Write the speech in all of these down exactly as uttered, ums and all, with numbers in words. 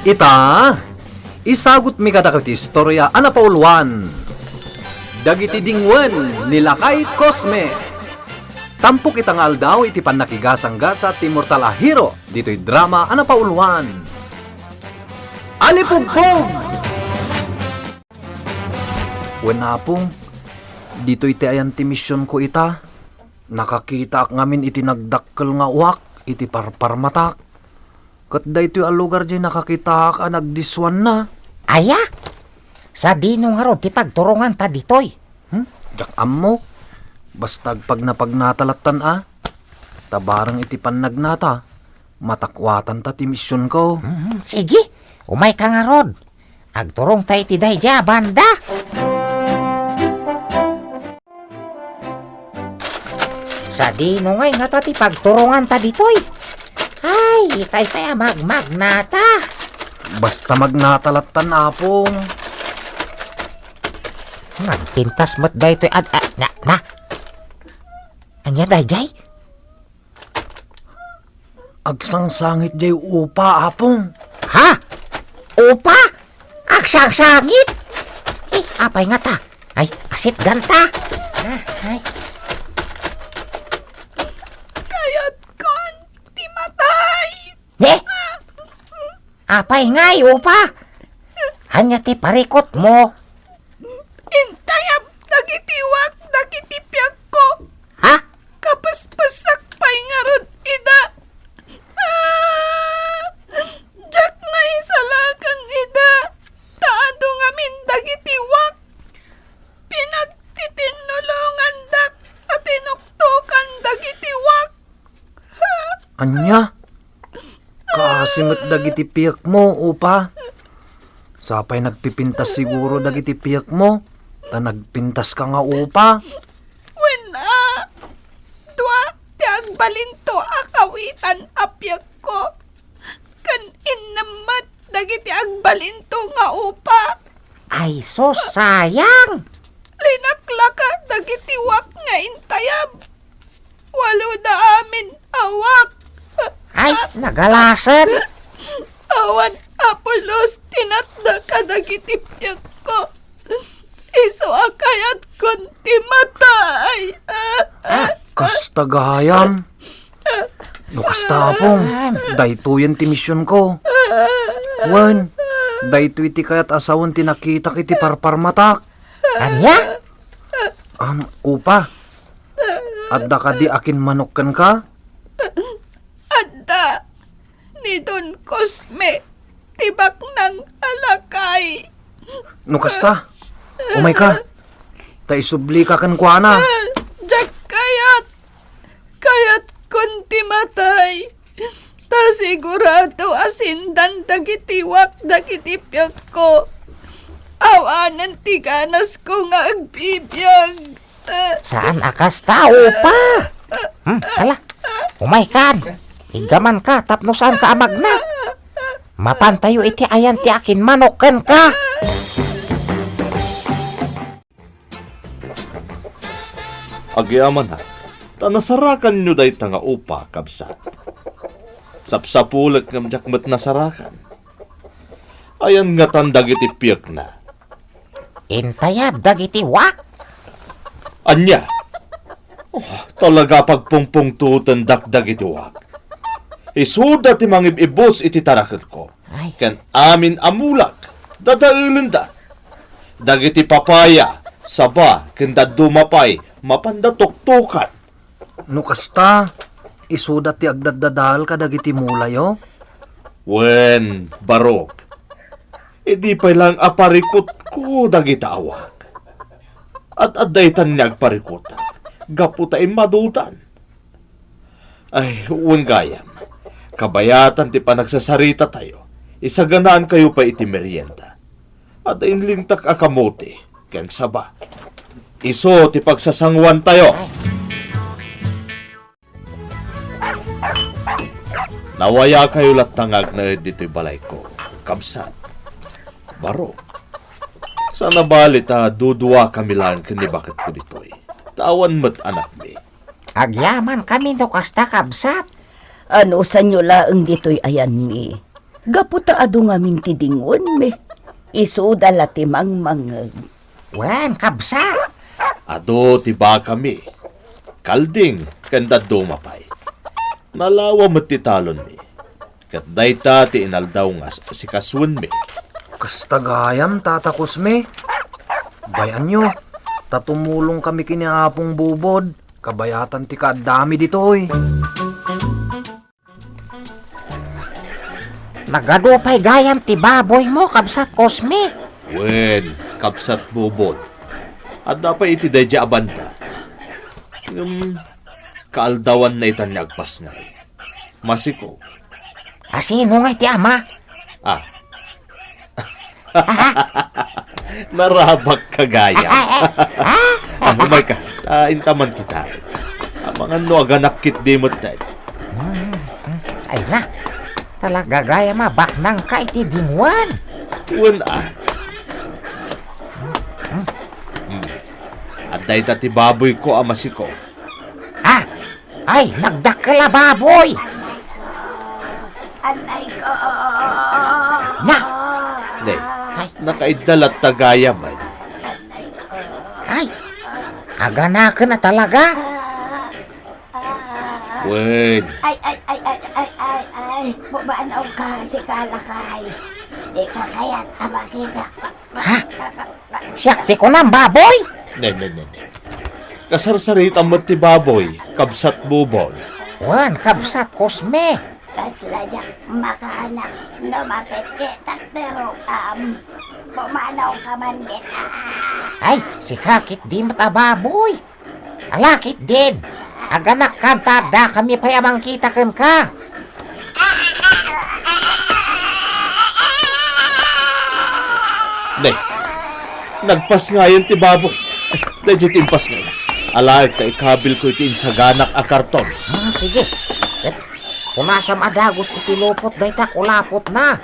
Ita, isagutmi kadakayo ti istorya a napauluan. Dagiti dingwen ni Lakay Cosme. Tampok ita nga aldaw iti pannakigasanggasat ti immortal a hero ditoy drama a napauluan. Alipugpog! Wen, Apong, ditoy ti ayan ti misionko ita. Nakakitaak ngamin iti nagdakkel nga uwak iti parparmatak. Ket daytoy a lugar diay nakakitaak a nagdissuanna. Aya? Sadino ngarud ti pagturonganta ditoy? Hmm? Diak ammo. Basta agpagnapagnata lattan a. Ta bareng iti pannagnata, matakuatanta ti misionko. Mhm. Sige, umayka ngarud. Agturongta iti daydiay a banda. Sadino ngay ngata ti pagturonganta ditoy? Ay, itay pay a magmagnata. Basta magnata lattan, Apong. Nagpintas met daytoy ad-, a-, na, na. Ania daydiay? Agsangsangit diay upa, Apong. Ha? Upa? Agsangsangit? Eh, apay ngata? Ay, asitganta. Ah, ay. Kayatkon ti matay. Ne? Apay ngay, upa? Ania ti parikutmo? Intayab dagiti uwak dagiti piekko. Ha? Kapespesek pay ngarud ida. Ah! Diak nga isalakan ida. Ta adu ngamin dagiti uwak. Pinagtitinnulongandak a tinuktokan dagiti uwak. Ania? Kaasi met dagiti piekmo, upa. Sapay nagpipintas siguro dagiti piekmo, ta nagpintaska nga upa. Wen a, dua ti agbalinto a kawitan a piekko, ken innem met dagiti agbalinto nga upa. Ay sus, sayang! Linaklaka dagiti uwak nga intayab. Waloda amin a uwak. Ay, nagalasen! Awan a pulos ti natda kadagiti piekko. Isu a kayatkon ti matay. Ah, kasta gayam. No kasta, Apong, daytoyen ti misionko. Wen, daytoy ti kayat a sawen ti nakitak iti parparmatak. Ania? Am, upa, adda kadi akinmanok kenka? Adda, ni Don Cosme, ti baknang a lakay. No kasta, umayka, ta isublika kenkuana. Ah, diak kayat. Kayatkon ti matay. Ta sigurado a sindan dagiti uwak dagiti piekko. Awanen ti ganasko nga agbibiag. Saan a kasta, upa? Hmm, hala. Umaykan. Iggamanka tapno saanka a magna. Mapantayo iti ayan ti akinmanok kenka. Agyamanak, ta nasarakanyo dayta nga upa, kabsat. Sapsapulek ngem diak met nasarakan. Ayan ngatan dagiti piekna? Intayab dagiti uwak. Ania? Oh, talaga pagpungpungtotendak dagiti uwak. Isuda ti mangib-ibus iti taraketko. Ay. Ken amin a mulak, dadaelenda. Dagiti papaya, saba, ken dadduma pay, mapanda tuktokan. No kasta, isuda ti agdaddadael kadagiti mulayo? Wen, barok. Idi pay laeng a parikutko dagita awak. Ad-adda itan nga agparikutak, gapu ta immadutan. Ay, wen gayam, kabayatan ti panagsasaritatayo, isaganaankayo pay iti merienda. Adda inlingtak a kamote ken saba. Isu ti pagsasanguantayo. Nawayakayo latta nga agnaed ditoy balayko, kabsat. Barok. Saan a bali ta duduakami laeng ken ni baketko ditoy. Ta awan met anakmi. Agyamankami no kasta, kabsat. Anusanyo laeng ditoy ayanmi. Gapu ta adu ngamin ti dingonmi, isuda la ti mangmangngeg. Wen, kabsat. Adu ti bakami, kalding, ken dadduma pay. Nalawa met ti talonmi. Ket dayta ti inaldaw nga as-, asikasuenmi. Kasta gayam, Tata Cosme. Bay-anyo, ta tumulongkami ken ni Apong Bubod. Kabayatan ti kaaddami ditoy. Nagadu pay gayam ti baboymo, Kabsat Cosme. Wen, Kabsat Bubod. Adda pay iti daydiay a banda. Ngem, kaaldawanna itan nga agpasngay. Masikog. A, sino ngay ti ama? Ah. Narabak ka gayam. Ah, ah, ah, ah. Ah, umayka. Ah, intaman kita. Amangan no aganak ketdi met dayta. Hmm, hmm. Ay na. Talaga gayam a baknangka iti dingoan. Wen a. Hmm. Hmm. Adda ita ti baboyko a masikog. Ah! Ay, nagdakkel a baboy! Anay ko! Na! Ne, ay, nakaidda latta gayam, ay. Ay, aganaken a talaga? Wen. Ay, ay, ay, ay, ay, ay, ay. Bubanaw ka, si Kalakay. Di ka kayat a makita. Ha? Siak ti kunam, baboy? Ne, ne, ne, ne. Kasarsaritam met ti baboy, Kabsat Bubod. Wen, Kabsat Cosme. Kasla diak makaanak no makitkitak ti rukam. Pumanaw ka man dita. Ay, sika ketdi met a baboy. Ala ketdin, aganakkan ta adda kami pay a mangkita kenka. Ne, nagpasngayen ti baboy. Daydiay ti impasngayna. Alaek ta ikabilko iti insaganak a karton. Hmm, sige. Ket punasam a dagus iti lupot dayta kulapotna.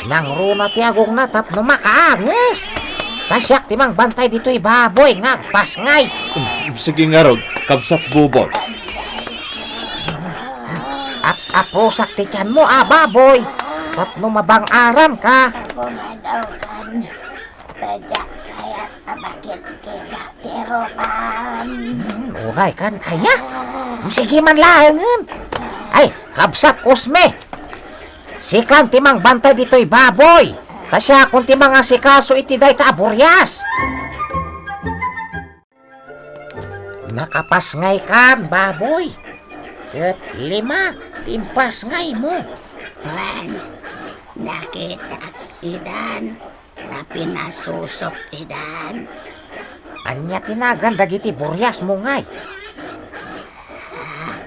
Nangruna ti agongna tapno makaanges. Ta siak ti mangbantay ditoy baboy nga agpasngay. Sige ngarud, Kabsat Bubod. Ap-apusak ti tianmo a baboy tapno mabang-aranka. Pumanaw kan, ta diak kayat a makitkita ti rukam. Hmm, uray kan aya. Sige man laengen. Ay, Kabsat Cosme. Sikan ti mangbantay ditoy baboy, ta siakon ti mangasikaso iti dayta a burias. Nakapasngaykan, baboy. Ket lima ti impasngaymo. Wen, nakitak idan, ta pinasusok idan. Ania ti nagan dagiti buriasmo ngay? Ah,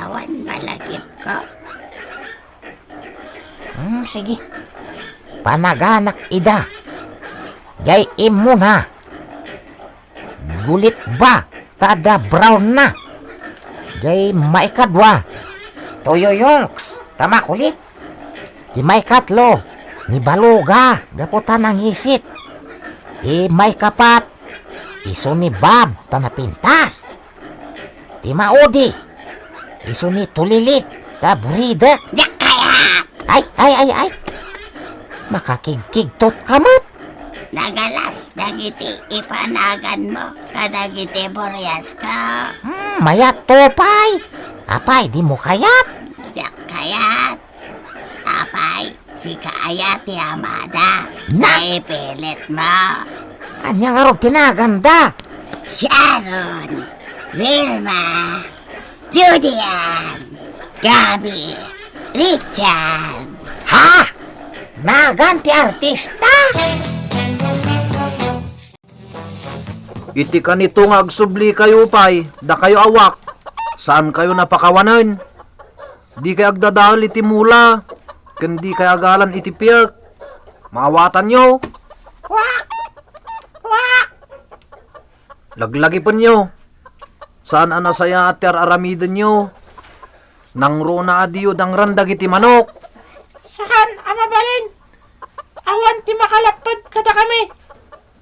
awan malagipko. Hmm, sige. Panaganak ida. Jay immuna. Gulit ba? Ta adda brown na. Jay maikadua. Tuyuyongs. Ta makulit. Ti maikatlo. Ni Baluga. Gapu ta nangisit. Ti maikapat. Isu ni Bab. Ta napintas. Ti maudi, isu ni Tulilit, ta buridek. Diak kayat! Ay, ay, ay, ay. Makakigkigtot ka met. Nagalas dagiti ipanaganmo kadagiti buriasko. Hmm, mayat to pay. Apay, dimo kayat? Diak kayat. Apay, sika aya ti amada. Na? Naipilit mo. Ania ngarud ti naganda? Sharon, Wilma, Judy Ann, Gabby, Richard. Ha? Nagan ti artista? Iti kanito nga agsublikayo pay, dakayo a wak, saankayo napakawanen. Dikay agdadael iti mula, ken dikay agalan iti piek. Maawatanyo. Wak! Wak! Laglagipenyo. Saan a nasayaat ti ar-aramidenyo. Nangruna a diyo dangran dagiti manok. Saan a mabalin. Awan ti makalapped kadakami.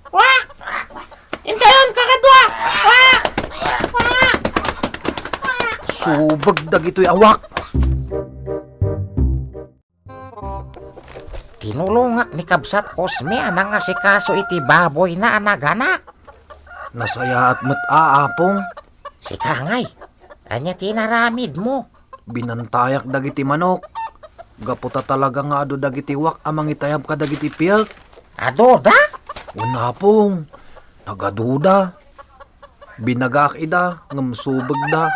Wak! Intayon, kakadua! Wak! Wak! Subag dagitoy a wak. Tinulongak ni Kabsat Cosme a nangasikaso iti baboyna a naganak. Nasayaat met a, Apong. Sika ngay, ania ti inaramidmo? Binantayak dagiti manok. Gapu ta talaga nga adu dagiti wak a mangitayab kadagiti piek. Aduda? Wen, Apong. Nagaduda. Binagaak ida, ngem subegda.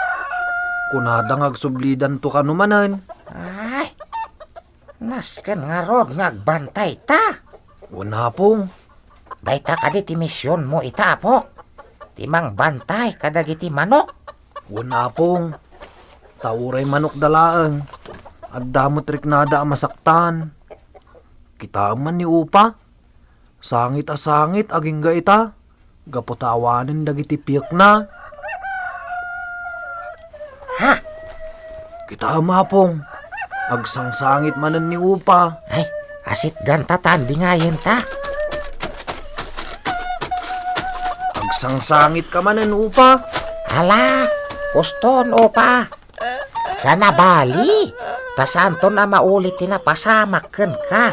Kunada nga agsublidanto kano manen. Ay, nasken ngarud nga agbantayta. Wen, Apong. Dayta kadi ti misionmo ita, Apok? Ti mangbantay kadagiti manok? Wen, Apong. Ta uray manokda laeng, adda met riknada a masaktan. Kitaem man ni Upa. Sangit a sangit agingga ita, gapu ta awanen dagiti piekna. Ha? Kitaem, Apong, agsangsangit manen ni Upa. Ay, asitganta ta andingayenta. Agsangsangit ka manen, Upa. Ala, huston, Upa. Saan a bali, ta saanton a mauli ti napasamak kenka.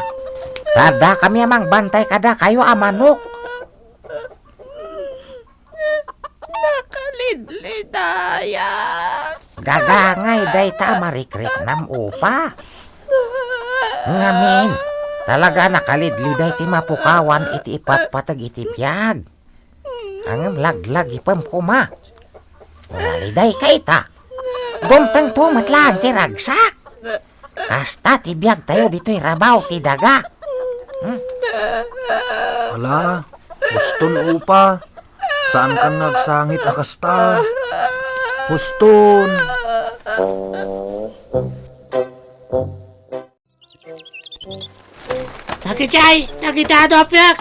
Ta addakami a mangbantay kadakayo a manok. Nakalidlidayak. Gagangay dayta a marikriknam, Upa. Ngamin, talaga a nakalidliday ti mapukawan iti ipatpateg iti biag. Ngem laglagipem koma. Umalidayka ita. Bumtengto met laeng ti ragsak. Kasta ti biagtayo ditoy rabaw ti daga. Hmm? Ala, huston, Upa. Saankan nga agsangit a kasta. Huston. Dagijay, dagita adu a piek.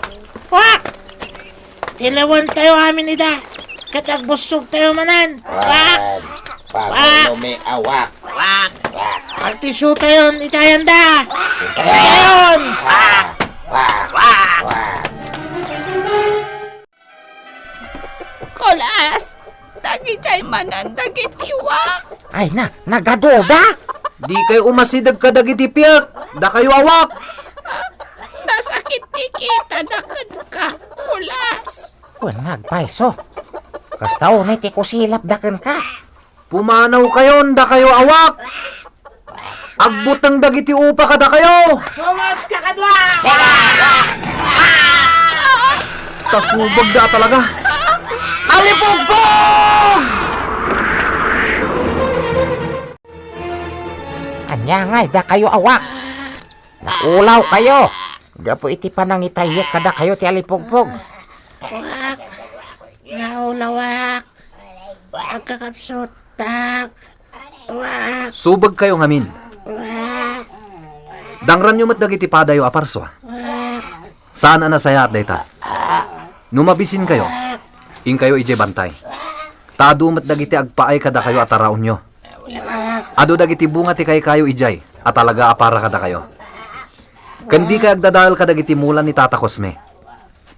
Wak! Tiliwentayo amin ida, ket agbussogtayo manen. Wak! Wak! Pagulumi a wak! Wak! Wak! Agtisotayon itayanda. Itayonda. Wak! Wak! Wak! Wak! Kulas, dagijay manen dagiti wak. Ay na, nagaduda? Dikay umasideg kadagiti piek, dakayo a wak. Nasakit ti kitada kenka, Kulas. Wen, nagpayso. Kasta unay ti kusilapda kenka. Pumanawkayon, dakayo a wak! Agbuteng dagiti upa kadakayo! Sumat ka kadua! Ta subagda talaga! Alipugpog! Ania ngay dakayo a wak? Naulawkayo gapu iti panangitayek kadakayo ti alipugpog. Wak! Naulawak! Agkakapsutak! Wak! Subagkayo ngamin. Wak! Dangranyo met dagiti padayo a parsua. Wak! Saan a nasayaat dayta. No mabisinkayo, inkayo idiay bantay. Ta adu met dagiti agpaay kadakayo a taraonyo. Wak! Adu dagiti bunga ti kaykayo idiay a talaga a para kadakayo. Ken dikay agdadael kadagiti mula ni Tata Cosme.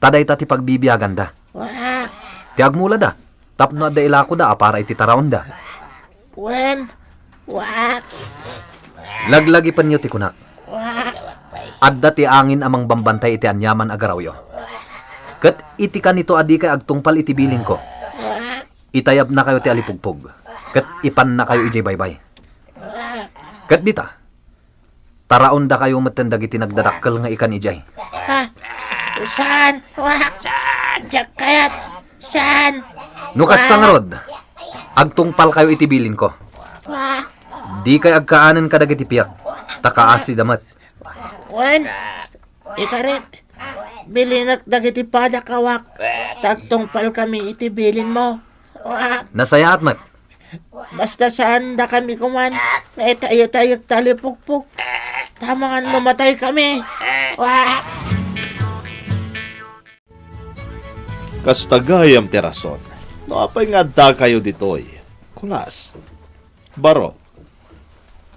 Ta dayta ti pagbibiaganda. Wak! Ti agmulada, tapno adda ilakoda a para iti taraonda. Wen, wak! Laglagipenyo ti kunak. Wak! Adda ti angin a mangbambantay iti aniaman a garawyo. Ket iti kanito a dikay agtungpal iti bilinko, wak! Itayabnakayo ti alipugpog, ket ipannakayo idiay baybay. Wak! Ket dita, taraondakayo metten dagiti nagdadakkel nga ikan idiay. Ah, saan? Wak! Saan? Diak kayat! Saan? No kasta ngarud, agtungpalkayo iti bilinko. Wak! Dikay agkaanen kadagiti piek, ta kaasida met. Wen, ikarit, bilinek dagiti padak a wak, ta agtungpalkami iti bilinmo. Wak! Nasayaat met. Basta saandakami koman nga itayek-tayek ti alipugpog. Ta amangan no mataykami. Wak! Kasta gayam ti rason no apay nga addakayo ditoy, Kulas, Barok.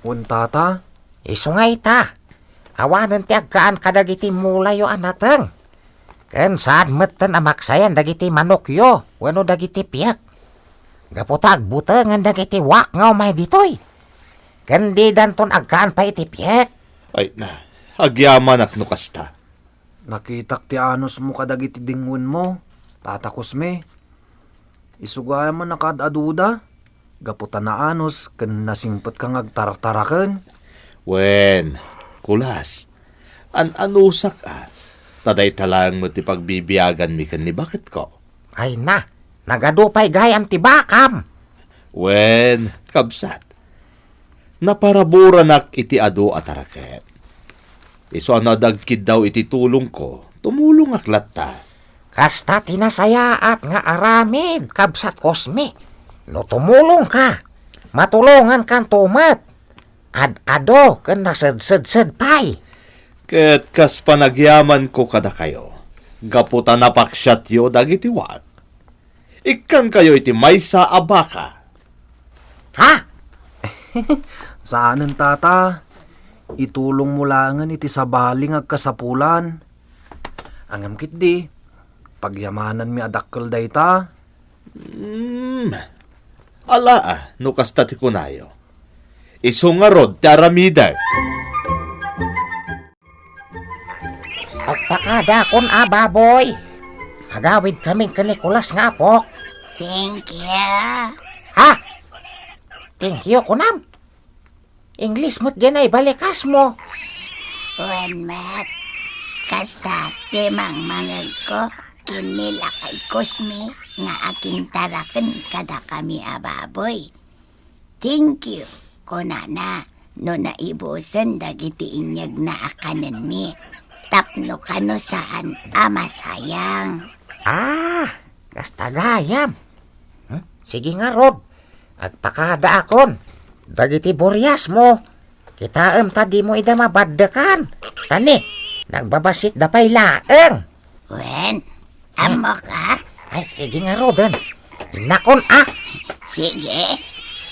Wen, Tata? Isu nga ita, awanen ti agkaan kadagiti mulayo a nateng. Ken saan metten a maksayan dagiti manokyo wenno dagiti piek. Gapu ta agbutengen dagiti wak nga umay ditoy. Ken didanton agkaan pay iti piek. Ay na, Agyamanak no kasta. Nakitak ti anusmo kadagiti dingwenmo, Tata Cosme. Isu gayam a nakaad-aduda, gapu ta naanus ken nasingpetka nga agtartaraken. Wen, kulas, an-anusak a, ta dayta laeng met ti pagbibiaganmi ken ni baketko. Ay na, nagadu pay gayam ti bakam. Wen, kabsat, naparaburenak iti adu a taraken. Isu a no adda agkiddaw iti tulongko, tumulongak latta. Kasta ti nasayaat nga aramid, kabsat Cosme. No tumulongka, matulongankanto met. Ad-adu ken nasedsedsed pay. Ket kas panagyamanko kadakayo, gapu ta napaksiatyo dagiti wak, ikkankayo iti maysa a baka. Ha? Saanen, Tata. Itulongmo laengen iti sabali nga agkasapulan. Ngem ketdi, pagyamananmi a dakkel dayta. Hmm. Alaa, no kasta ti kunayo. Isu ngarud ti aramidek. Agpakadaakon a baboy. Agawidkamin ken ni kulas nga apok. Thank you. Ha? Thank you, kunam? English met diay naibalikasmo. Wen met, kasta ti mangmangegko ken ni lakay Cosme nga agintaraken kadakami a baboy. "Thank you," kunana, no naibusen dagiti inyegna a kanenmi, tapno kano saan a masayang. Ah, kasta gayam. Hmm? Sige ngarud, agpakadaakon. Dagiti buriasmo, kitaem ta dimo ida mabaddekan. Tani, nagbabassit da pay laeng. Wen, ammok a? Ay, sige ngaruden. Innakon a. Sige,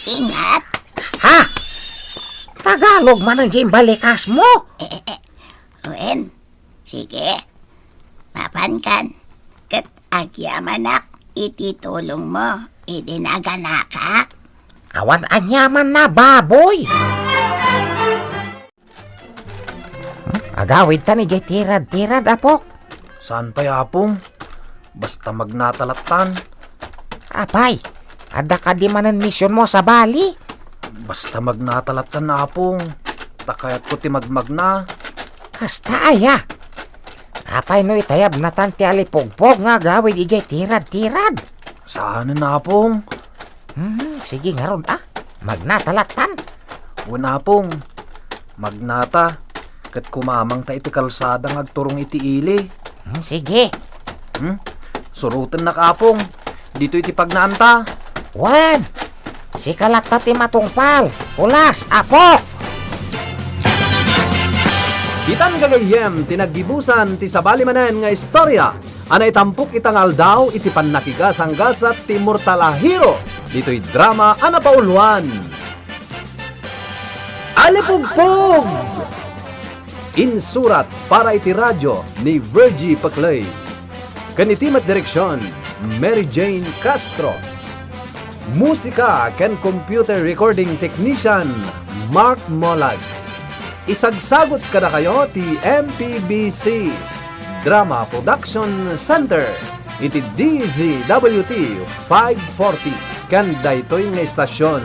ingat. Ha? Tagalog manen diay imbalikasmo? Eh, eh, eh. Wen, sige. Mapankan, ket agyamanak iti tulongmo idi naganakak. Awan aniamanna, baboy. Agawidtan idiay tirad-tirad, apok. Saan pay, apong? Basta magnata lattan. Apay, adda kadi manen misionmo a sabali? Basta magnata lattan, apong. Ta kayatko ti magmagna. Kasta aya? Apay no itayabnatan ti alipugpog nga agawid idiay tirad-tirad? Saanen, apong. Hmm, sige ngarud a. Magnata lattan. Wen, apong. Magnata. Ket kumamangta iti kalsada nga agturong iti ili. Hmm, sige. Hmm? Surotennak, apong. Ditoy iti pagnaanta. Wen, sika latta ti matungpal. Kulas, apok! Ditan gagayyem ti naggibusan ti sabali manen nga istorya a naitampok ita nga aldaw iti pannakigasanggasat ti mortal a hero ditoy drama a napauluan. Alipugpog! Insurat para iti radio ni Virgie Peclay. Ken iti met direksion, Mary Jane Castro. Musika ken computer recording technician, Mark Molag. Isagsagut kadakayo ti M P B C Drama Production Center iti D Z W T five forty ken daytoy nga istasyon.